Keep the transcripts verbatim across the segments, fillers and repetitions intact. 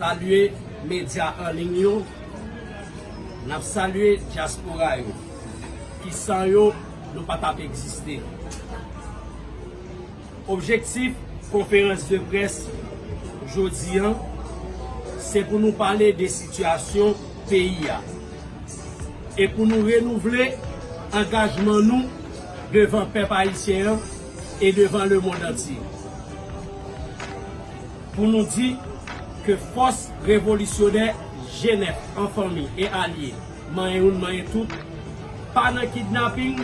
Salye medya an liy yo, n ap salye dyaspora yo, ki san yo, nou pa t ap egziste. Objektif konferans de près jodi an, se pou nou pale de sitiyasyon peyi a e pou nou renouvle angajman nou devan pèp ayisyen an e devan lemonn antye. Pou nou di ke fòs revolisyonè G nèf an fanmi e alye, manyen youn, manyen tout, pa nan kidnaping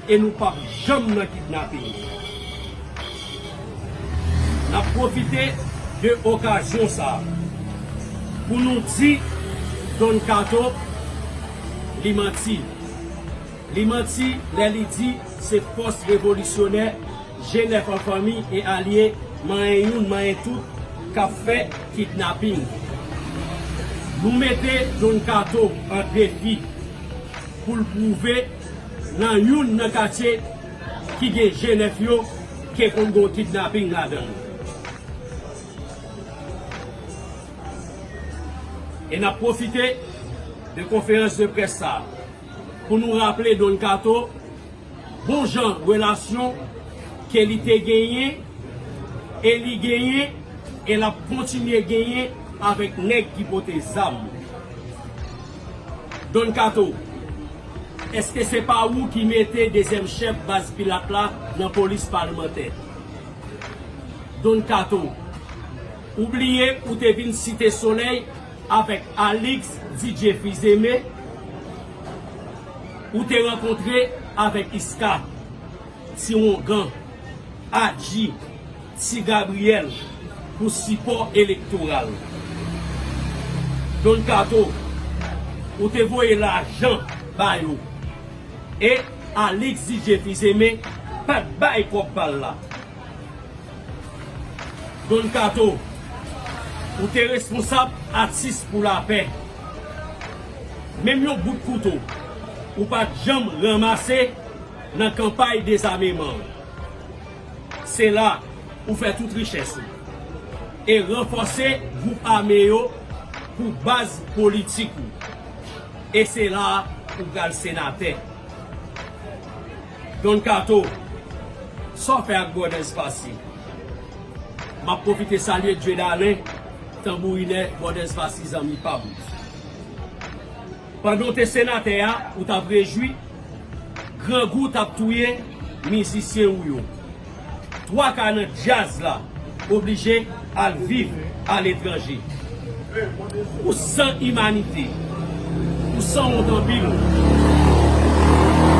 e nou p ap janm nan kidnaping. N ap pwofite de okazyon sa a pou nou di Don Kato li manti. Li manti lè li di se fòs revolisyonè G nèf an fanmi e alye, manyen youn, manyen tout, k ap fè kidnaping. Nou mete Don Kato an defi pou l pwouve nan youn nan katye ki gen G nèf yo ke konn gen kidnaping ladan l. E n ap pwofite de konferans de près sa a pou nou raple Don Kato bon jan relasyon ke li te genyen e li genyen e l ap kontinye genyen avèk nèg ki pote zam. Don Kato, èske se pa ou ki mete dezyèm chèf baz Pilat la nan polis palmantè? Don Kato, ou bliye ou te vin Site Solèy avèk Alix D J Fils-Aimé, ou te rankontre avèk Iska, Ti Wongan, Adji, Ti Gabriyèl pou sipò elektoral. Don Kato, ou te voye lajan ba yo. E Alix D J Fils-Aimé pa t bay kòb pa l la. Don Kato, ou te responsab Atis pou Lapè. Menm yon bout kouto, ou pa t janm ranmase nan kanpay dezameman. Se la ou fè tout richès ou e ranfòse gwoup ame yo pou baz politik ou. E se la ou pral senatè. Don Kato, sa w fè ak Bòdèz Fasi? M ap pwofite salye Dieudalen, tanbourinè Bòdèz Fasi, zanmi pa m. Pandan w te senatè a, ou t ap rejwi, grangou t ap touye mizisyen ou yo. Twa ka nan djaz la oblije al viv aletranje. Ou san imanite. Ou sanwont anpil.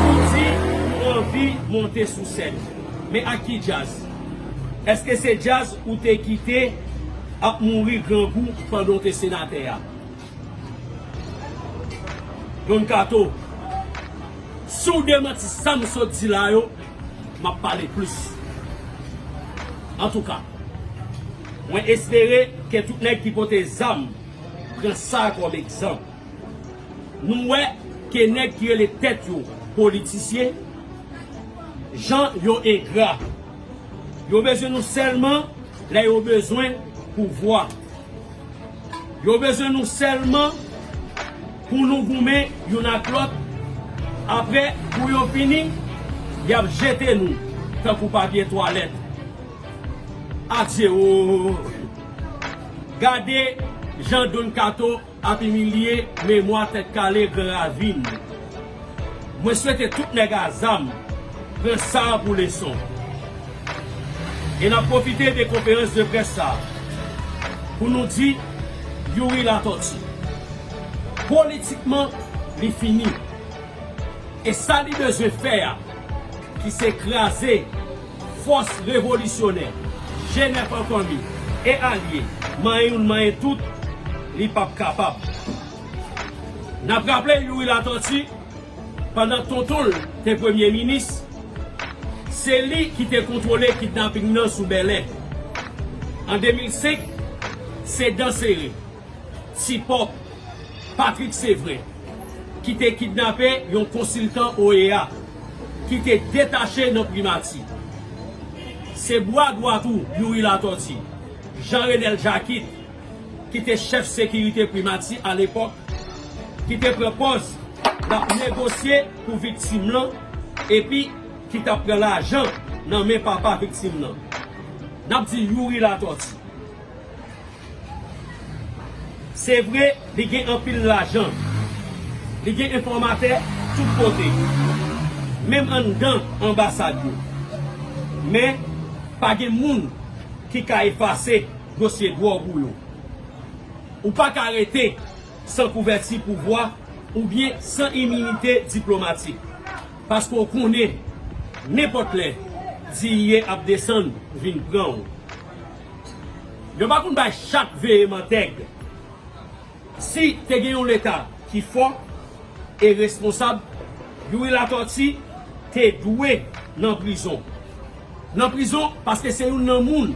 Ou di ou anvi monte sou sèn. Men ak ki djaz? Èske se djaz ou te kite ap mouri grangou pandan w te senatè a? Don Kato, si w demanti sa m sot di la yo, m ap pale plis. Antouka, mwen espere ke tout nèg ki pote zam pran sa kòm egzanp. Nou wè ke nèg ki rele tèt yo politisyen, jan yo engra. Yo bezwen nou sèlman lè yo bezwen pouvwa. Yo bezwen nou sèlman pou nou goumen youn ak lòt. Apre, pou yo fini, y ap jete nou tankou papye twalèt. Adye o! Gade jan Don Kato ap imilye memwa Tèt Kale Gran Ravin. Mwen swete tout nèg a zam pran sa a pou leson. E n ap pwofite de konferans de près sa a pou nou di Youri Latòti, politikman, li fini. E sa li bezwen fè a, ki se kraze fòs revolisyonè G nèf an fanmi e alye, manyen youn, manyen tout, li p ap kapab. N ap raple Youri Latòti, pandan tonton l te premye minis, se li ki te kontwole kidnaping nan sou Bèlè. An de mil senk, se Dansere, Ti Pòp, Patrick Séverin, ki te kidnape yon konsiltan O E A, ki te detache nan primati. Se bwa dwat ou, Youri Latòti, Jean Renel Jacquit, ki te chèf sekirite primati alepòk, ki te pran pòz l ap negosye pou viktim lan, epi ki t ap pran lajan nan men papa viktim lan. N ap di Youri Latortue. Se vre, li gen anpil lajan. Li gen enfòmatè tout kote, menm anndan anbasad yo. Men, pa gen moun ki ka efase dosye dwòg ou yo. Ou pa ka rete san kouvèti pouvwa oubyen san iminite diplomatik. Paske w konnen, nenpòt lè, D E A ap desann vin pran w. Yo pa konn bay chat veye mantèg. Si te gen yon Leta ki fò e responsab, Youri Latortue te dwe nan prizon. Nan prizon paske se youn nan moun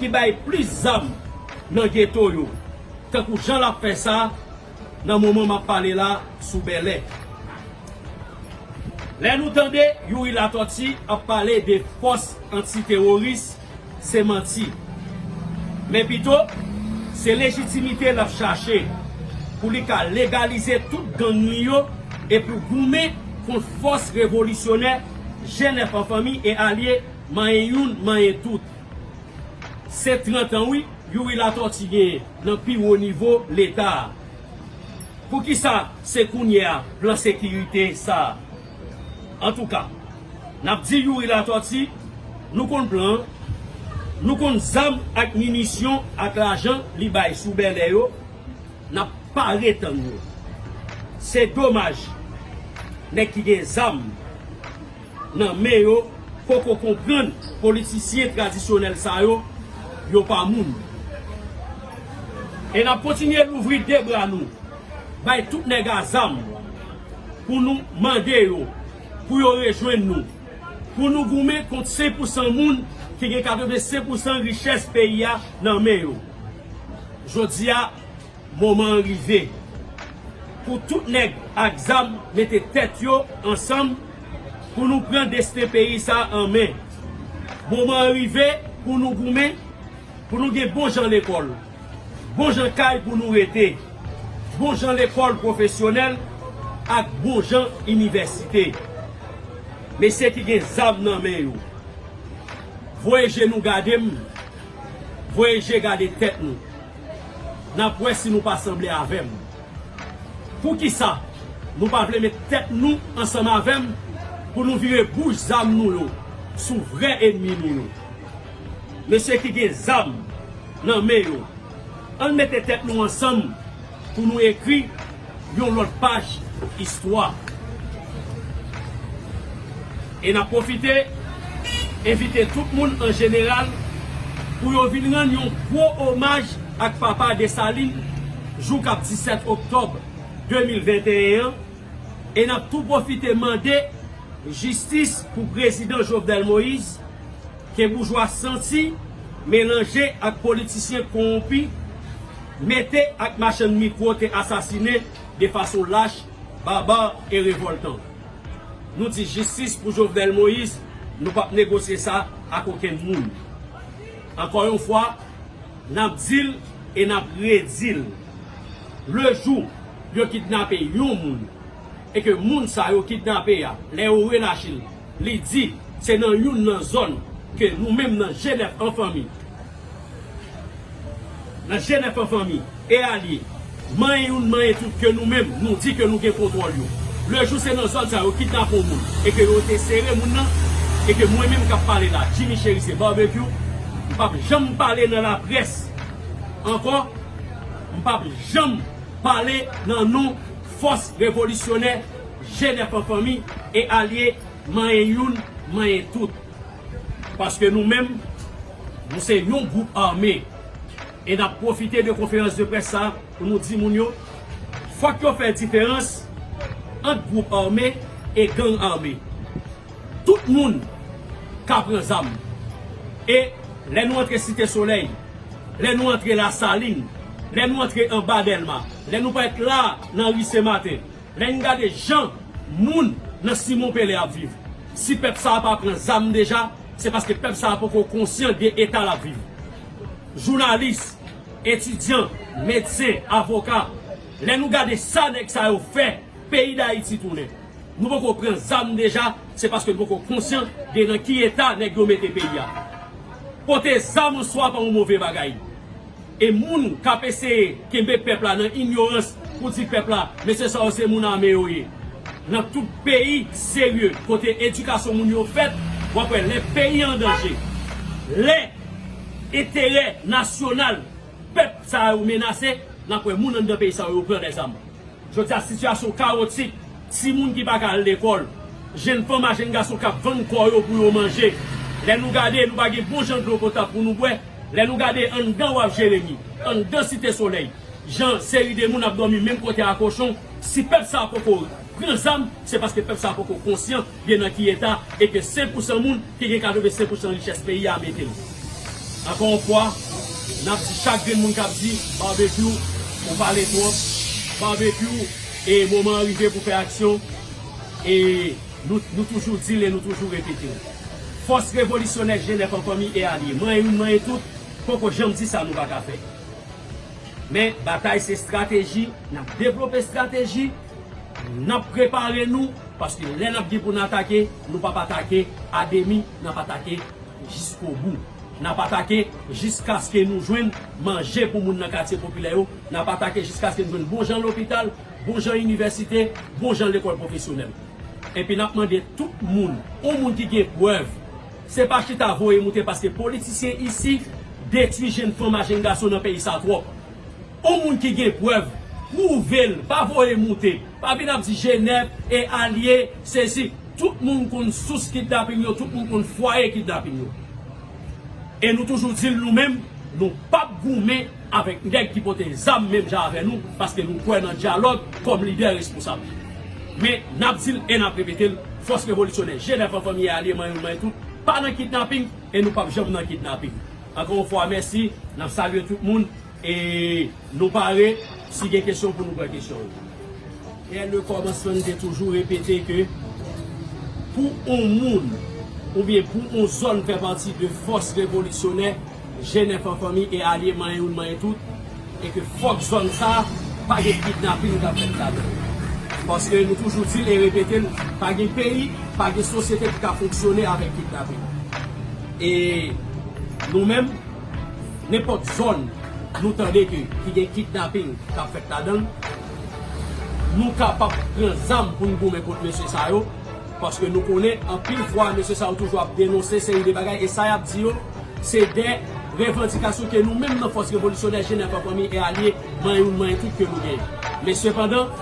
ki bay plis zam nan geto yo, tankou jan l ap fè sa nan moman m ap pale la sou Bèlè. Lè nou tande Youri Latortue ap pale de fòs antiteworis, se manti. Men pito, se lejitimite l ap chache pou li ka legalize tout gang li yo e pou goumen kont fòs revolisyonè G nèf an fanmi e alye manyen youn, manyen tout. Se trant an, wi, Youri Latortue genyen nan pi wo nivo Leta a. Poukisa se kounye a plan sekirite sa a? Antouka, n ap di Youri Latortue, nou konn plan an, nou konn zam ak minisyon ak lajan li bay sou Bèlè yo, n ap pare tann yo. Se domaj, nèg ki gen zam nan men yo poko konprann politisyen tradisyonèl sa yo, yo pa moun. E n ap kontinye louvri de bra nou, bay tout nèg a zam pou nou mande yo, pou yo rejwenn nou, pou nou goumen kont senk pousan moun ki gen katrevensenk pousan richès peyi a nan men yo. Jodi a, moman an rive pou tout nèg ak zam mete tèt yo ansanm pou nou pran desten peyi sa a an men. Moman an rive pou nou goumen, pou nou gen bon jan lekòl, bon jan kay pou nou rete, bon jan lekòl pwofesyonèl ak bon jan inivèsite. Mesye ki gen zam nan men yo, voye je nou gade m, voye je gade tèt nou. N ap wè si nou pa sanble avè m. Poukisa nou pa vle met tèt nou ansanm avè m pou nou vire bouch zam nou yo sou vrè ènmi nou yo? Mesye ki gen zam nan men yo, ann mete tèt nou ansanm pou nou ekri yon lòt paj istwa. E n ap pwofite envite tout moun an jeneral pou yo vin rann yon gwo omaj ak Papa Desalin jou k ap disèt oktòb de mil venteyen an, e n ap tou pwofite mande jistis pou Prezidan Jovenel Moïse, ke boujwa santi melanje ak politisyen kowonpi, mete ak machann mikwo te asasinen de fason lach, baba e revòltan. Nou di jistis pou Jovenel Moïse, nou p ap negosye sa ak okenn moun. Ankò yon fwa, n ap di l e n ap redi l. Le jou yo kidnape yon moun, e ke moun sa yo kidnape a, lè yo relache l, li di se nan youn nan zòn ke nou menm nan G nèf an fanmi, nan G nèf an fanmi e alye, manyen youn, manyen tout ke nou menm, nou di ke nou gen kontwòl yo. Le jou se nan zòn sa yo kidnape yon moun, e ke yo te sere moun nan, e ke mwen menm k ap pale la, Jimmy Chérisier Barbecue, m p ap janm pale nan laprès ankò, m p ap janm pale nan non fòs revolisyonè G nèf an fanmi e alye manyen youn, manyen tout. Paske nou menm, nou se yon gwoup ame. E n ap pwofite de konferans de près sa a pou nou di moun yo, fòk yo fè diferans ant gwoup ame e gang ame. Tout moun ka pran zam. E lè nou antre Site Solèy, lè nou antre Lasalin, lè nou antre anba Dèlma, lè nou parèt la nan ri Senmaten, lè n gade jan moun nan Simon Pele ap viv, si pèp sa a pa pran zam deja, se paske pèp sa a poko konsyan de eta l ap viv. Jounalis, Etidyan, medsen, avoka, lè nou gade sa nèg sa yo fè, peyi Dayiti tounen. Nou poko pran zam deja, se paske nou poko konsyan de nan ki eta nèg yo mete peyi a. Pote zam an swa pa yon move bagay. E moun k ap eseye kenbe pèp la nan inyorans pou di pèp la, mesye sa yo se moun ame yo ye. Nan tout peyi serye, kote edikasyon moun yo fèt, w ap wè lè peyi an danje, lè enterè nasyonal pèp sa yo menase, n ap wè moun anndan peyi sa yo pran dèzam. Jodi a, sitiyasyon kawotik, timoun ki pa ka al lekòl, jenn fanm a jenn gason k ap vann kò yo pou yo manje. Lè nou gade, nou pa gen bon jan dlo potab pou nou bwè. Lè nou gade anndan Waf Jeremi, anndan Site Solèy, jan seri de moun ap dòmi menm kote a kochon, si pèp sa a poko pran zam, se paske pèp sa a poko konsyan de nan ki eta e ke senk pousan moun ki gen katrevensenk pousan richès peyi a mete l. Ankò yon fwa, n ap di chak grenn moun k ap di, Babekyou, ou pale twòp, Babekyou, e moman an rive pou fè aksyon, e nou, nou toujou di l e nou toujou repete l. Fòs revolisyonè G nèf an fanmi e alye, manyen youn, manyen tout, poko janm di sa nou pa ka fè. Men, batay se estrateji, n ap devlope estrateji, n ap prepare nou, paske lè n ap gen pou n atake, nou p ap atake a demi, n ap atake jiskobou. N ap atake jiskaske nou jwenn manje pou moun nan katye popilè yo, n ap atake jiskaske nou jwenn bon jan lopital, bon jan inivèsite, bon jan lekòl pwofesyonèl. Epi n ap mande tout moun, yon moun ki gen prèv, se pa chita voye moute paske politisyen isi detwi jenn fanm a jenn gason nan peyi sa twòp. Yon moun ki gen prèv, pwouve l, pa voye moute, pa vin ap di G nèf e alye, sesi, tout moun konn sous kidnaping yo, tout moun konn fwaye kidnaping yo. E nou toujou di l nou menm, nou p ap goumen avèk nèg ki pote zam menm jan avè nou, paske nou kwè nan dyalòg kòm lidè responsab. Men, n ap di l e n ap repete l, fòs revolisyonè, G nèf an fanmi e alye, manyen youn, manyen tout, pa nan kidnaping, e nou p ap janm nan kidnaping. Ankò yon fwa, mèsi, n ap salye tout moun, e nou pare, si gen kesyon pou nou pran kesyon yo. Dè le kòmansman, m te toujou repete ke pou yon moun oubyen pou yon zòn fè pati de fòs revolisyonè, G nèf an fanmi e alye, manyen youn, manyen tout, e ke fòk zòn sa a pa gen kidnaping k ap fèt ladan l. Paske nou toujou di l e repete l, pa gen peyi, pa gen sosyete ki ka fonksyone avèk kidnaping. E nou menm, nenpòt zòn nou tande ke ki gen kidnaping k ap fèt ladan l, nou kapab pran zam pou n goumen kont mesye sa yo, paske nou konnen anpil fwa mesye sa yo toujou ap denonse seri de bagay, e sa y ap di yo, se de revandikasyon ke nou menm nan fòs revolisyonè G nèf an fanmi e alye, manyen youn, manyen tout ke nou genyen. Men sepandan,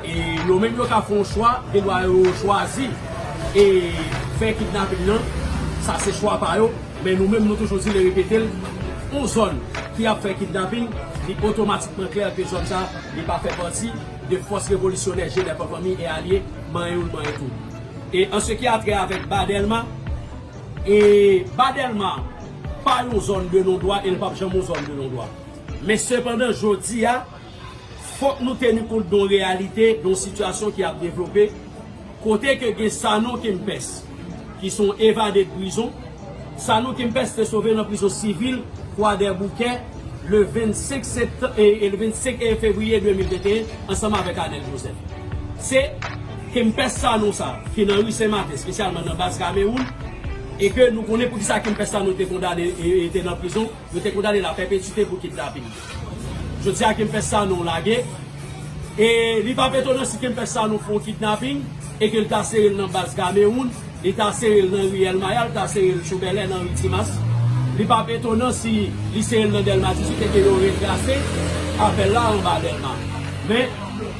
e yo menm yo ka fè yon chwa, gen dwa yo chwazi e fè kidnaping nan, sa se chwa pa yo. Men nou menm, nou toujou di l e repete l, yon zòn ki ap fè kidnaping, li otomatikman klè ke zòn sa, li pa fè pati de fòs revolisyonè G nèf an fanmi e alye, manyen youn, manyen tout. E an se ki a trè avèk Ba Dèlma, e Ba Dèlma pa yon zòn de non dwa e l p ap janm yon zòn de non dwa. Men sepandan, jodi a, fòk nou teni kont de yon reyalite, de yon sitiyasyon ki ap devlope, kote ke gen Sanon Kempès, ki se yon evade de prizon. Sanon Kempès te sove nan prizon sivil Kwadèboukè le vennsenk septan-, e, e le vennsenk fevriye de mil venteyen, ansanm avèk Anèl Jozèf. Se Kempès Sanon sa, ki nan ri Sen Maten, espesyalman nan baz Kamewoun, e ke nou konnen poukisa Kempès Sanon te kondane, e, e te nan prizon, yo te kondane l a pèpetite pou kidnaping. Jodi a Kempès Sanon lage, e li p ap etonan si Kempès Sanon fè yon kidnaping, e ke l ta sere l nan baz Kamewoun, li ta sere l nan ri Èlmaya, li ta sere l sou Bèlè nan ri Timas. Li p ap etonan si li sere l nan Dèlma dizuit e ke yo retrase apèl la anba Dèlma. Men,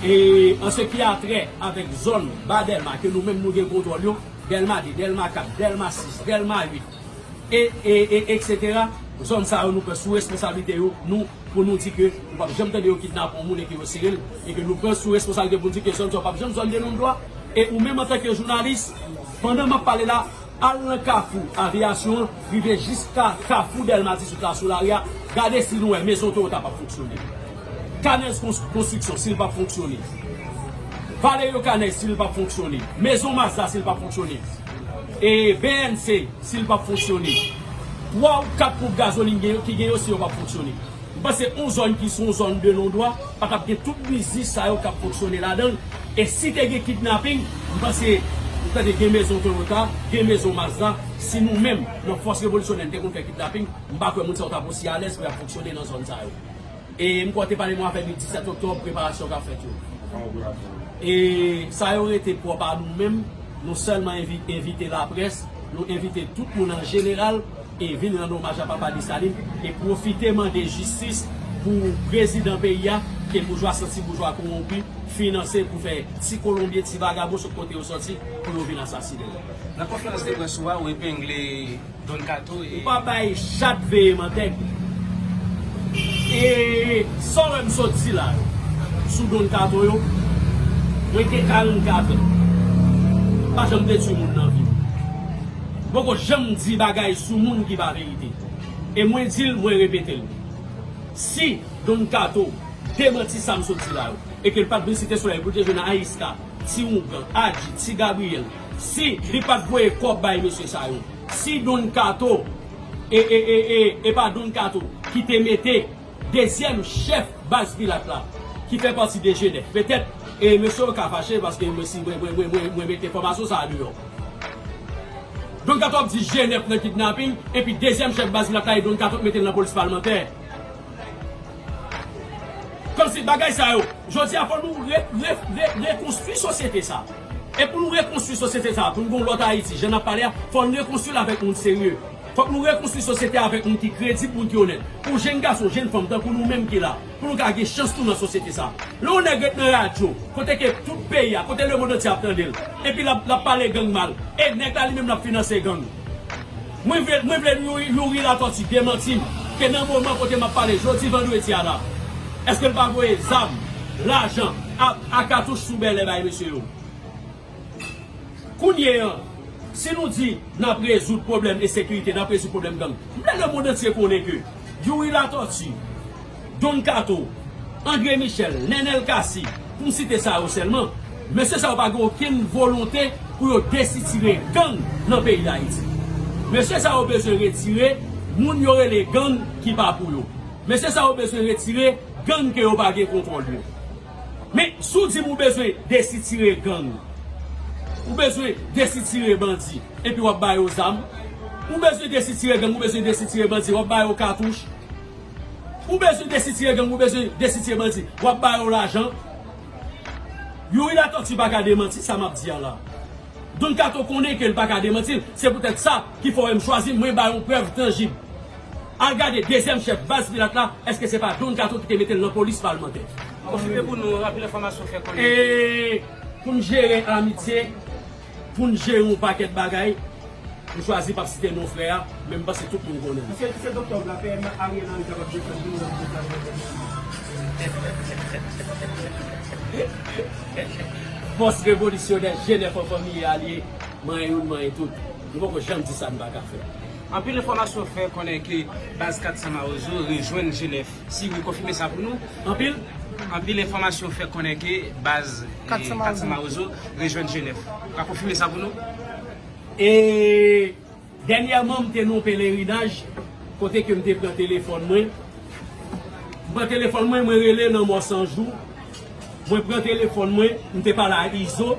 e, an se ki a trè avèk zòn Ba Dèlma ke nou menm nou gen kontwòl yo, Dèlma de, Dèlma kat, Dèlma sis, Dèlma uit, e, e, e, etsetera. Zòn sa yo, nou pran sou responsablite yo, nou, pou nou di ke nou p ap janm tande yo kidnape yon moun e ke yo sere l, e ke nou pran sou responsablite pou nou di ke zòn sa yo p ap janm zòn de non dwa. E ou menm antanke jounalis, pandan m ap pale la, al nan Kafou Aviyasyon an, rive jiska Kafou Dèlma dizuit la sou lari a, gade si nou wè mezon Toyota p ap fonksyone. Canels Cons-, Construction, si l p ap fonksyone. Vallejo Canels, si l p ap fonksyone. Mezon Mazda, si l p ap fonksyone. E B N C, si l p ap fonksyone. Twa ou kat ponp gazolin gen yo, ki gen yo, si yo p ap fonksyone. M panse yon zòn ki se yon zòn de non dwa pa t ap gen tout biznis sa yo k ap fonksyone ladan l. E si te gen kidnaping, m panse ou tande gen mezon Toyota, gen mezon Mazda. Si nou menm, nan fòs revolisyonè, n te konn fè kidnaping, m pa kwè moun sa yo t ap osi alèz pou y ap fonksyone nan zòn sa yo. E m kwè w te pale mwen avè li disèt oktòb, preparasyon k ap fèt yo. E sa yo rete pwòp a nou menm, nou sèlman envi-, envite laprès, nou envite tout moun an jeneral, e vin rann omaj a Papa Desalin, e pwofite mande jistis pou prezidan peyi a, ke boujwa santi boujwa kowonpi, finanse pou fè ti kolonbyen, ti vagabon sot kote yo sòti, pou yo vin asasinen l. Nan konferans de près ou a, ou epengle Don Kato e... Ou pa bay chat veye mantèg. E sa w wè m sot di la yo, sou Don Kato yo, mwen gen karannkat an. M pa janm detwi moun nan vi m. M poko janm di bagay sou moun ki pa verite. E mwen di l, mwen repete l. Si Don Kato demanti sa m sot di la yo, e ke l pa t vin Site Solèy pou l te jwenn Ayiska, Ti Oungan, Adji, Ti Gabriyèl, si li pa t voye kòb bay mesye sa yo, si Don Kato, e, e, e, e, e pa Don Kato ki te mete dezyèm chèf baz Pilat la, ki fè pati de Jenèf. Petèt, e, mesye yo ka fache paske mwen si mwen, mwen, mwen, mwen, mwen mete enfòmasyon sa a deyò. Don Kato ap di Jenèf nan kidnaping, epi dezyèm chèf baz Pilat la, e Don Kato k mete l nan polis palmantè. Kòmsi bagay sa yo, jodi a fò nou re-, re-, re-, rekonstwi sosyete sa. E pou nou rekonstwi sosyete sa, pou nou gen yon lòt Ayiti, jan n ap pale a, fò nou rekonstwi l avèk moun serye. Fòk nou rekonstwi sosyete a avèk moun ki kredib, moun ki onèt. Pou jenn gason, jenn fanm tankou nou menm ki la, pou nou ka gen chans tou nan sosyete sa. Lè yon nèg ret nan radyo, kote ke tout peyi a, kote lemonn antye ap tande l, epi l ap, l ap pale gang mal, e nèg la li menm l ap finanse gang. Mwen vle, mwen vle Youri, Youri Latortue demanti m ke nan moman kote m ap pale jodi vandredi a la, èske l pa voye zam, lajan, a, a katouch sou bèlè bay mesye yo? Kounye a, si nou di n ap rezoud pwoblèm ensekirite, n ap rezoud pwoblèm gang, m vle lemonn antye konnen ke Youri Latortue, Don Kato, André Michel, Nenel Cassy, pou m site sa yo sèlman, mesye sa yo pa gen okenn volonte pou yo desitire gang nan peyi Dayiti. Mesye sa yo bezwen retire moun yo rele gang ki pa pou yo. Mesye sa yo bezwen retire gang ke yo pa gen kontwòl yo. Men, si w di m ou bezwen desitire gang, ou bezwen desitire bandi, epi w ap ba yo zam, ou bezwen desitire gang, ou bezwen desitire bandi, w ap ba yo katouch, ou bezwen desitire gang, ou bezwen desitire bandi, w ap ba yo lajan. Youri Latortue pa ka demanti sa m ap di a la. Don Kato konnen ke l pa ka demanti l, se poutèt sa ki fè w wè m chwazi mwen ba yon prèv tanjib. Al gade dezyèm chèf baz Pilat la, èske se pa Don Kato ki te mete l nan polis palmantè? Konfime pou nou, anpil enfòmasyon fè konnen. E pou n jere amitye, pou n jere yon pakèt bagay, m chwazi p ap site non frè a, men m panse tout moun konnen l. Mesye, disèt oktòb la, P M Ariel Henry kapab defann vin nan prezidan. Fòs revolisyonè Jenèf an fanmi alye, manyen youn, manyen tout. Nou poko janm di sa n pa ka fè. Anpil enfòmasyon fè konnen ke baz kat san Mawozo rejwenn Jenèf. Si wi, konfime sa pou nou. Anpil? Anpil enfòmasyon fè konnen ke baz, eh, kat san Mawozo rejwenn Jenèf. Ou ka konfime sa pou nou? E dènyèman, m te nan yon pelerinaj kote ke m te pran telefòn mwen. M pran telefòn mwen, mwen rele nan mò san jou. Mwen pran telefòn mwen, m te pale a Izo.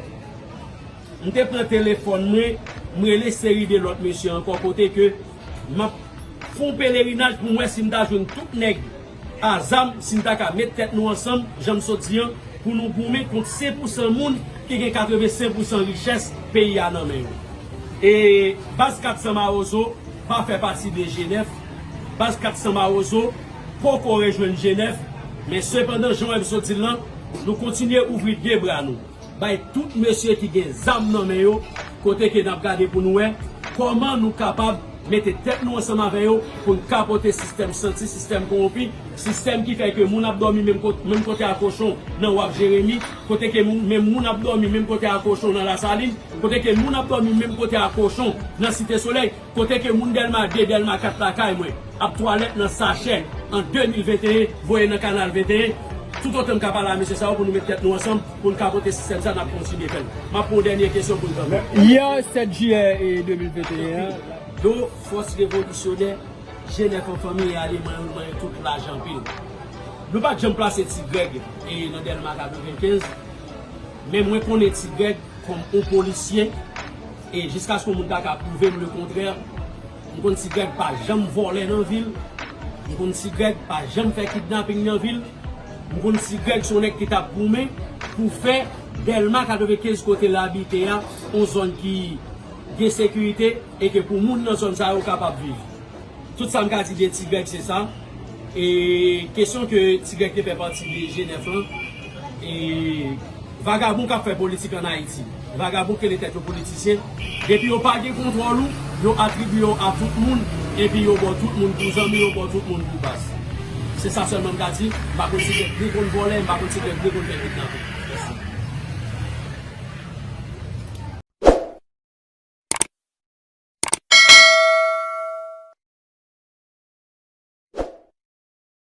M te pran telefòn mwen, m rele seri de lòt mesye ankò kote ke m ap fè yon pelerinaj pou m wè si m ta jwenn tout nèg a zam, si n ta ka met tèt nou ansanm, jan m sot di an, pou nou goumen kont senk pousan moun ki gen katrevensenk pousan richès peyi a nan men yo. E baz kat san Mawozo pa fè pati de Jenèf. Baz kat san Mawozo poko rejwenn Jenèf. Men sepandan, jan w wè m sot di l lan, nou kontinye ouvri de bra nou bay tout mesye ki gen zam nan men yo, kote ke n ap gade pou nou wè kòman nou kapab mete tèt nou ansanm avè yo pou n kapote sistèm santi, sistèm kowonpi, sistèm ki fè ke moun ap dòmi menm kot-, menm kote a kochon nan Waf Jeremi, kote ke moun, menm moun ap dòmi menm kote a kochon nan Lasalin, kote ke moun ap dòmi menm kote a kochon nan Site Solèy, kote ke moun Dèlma de, Dèlma kat lakay mwen ap twalèt nan sachè an de mil venteyen, voye nan Kanal venteyen. Toutotan m ka pale a mesye sa yo pou nou met tèt nou ansanm, pou n kapote sistèm sa, n ap kontinye fè l. M ap pran yon dènye kesyon pou n kanpe. Yè, sèt jiyè, e, de mil venteyen an. Don, fòs revolisyonè Jenèf an fanmi ale manyen manyen tout laj anpil. Nou pa t janm plase Ti Grèg e nan Dèlma katrevenkenz, men mwen konnen Ti Grèg kòm yon polisye, e jiskaske yon moun ta ka pwouve m lekontrè, m konn Ti Grèg pa janm vòlè nan vil, m konn Ti Grèg pa janm fè kidnaping nan vil, m konn Ti Grèg se yon nèg ki t ap goumen pou fè Dèlma katrevenkenz kote l abite a yon zòn ki gen sekirite e ke pou moun nan zòn sa yo kapab viv. Tout sa m ka di de Ti Grèg se sa. E kesyon ke Ti Grèg te fè pati de Jenèf lan, e vagabon k ap fè politik ann Ayiti, vagabon k rele tèt yo politisyen, depi yo pa gen kontwòl ou, yo atribye w a tout moun, epi yo ba w tout moun pou zanmi, yo ba w tout moun pou baz. Se sa sèlman m ka di. M pa konn Ti Grèg ni konn vòlè, m pa konn Ti Grèg ni konn fè kidnaping.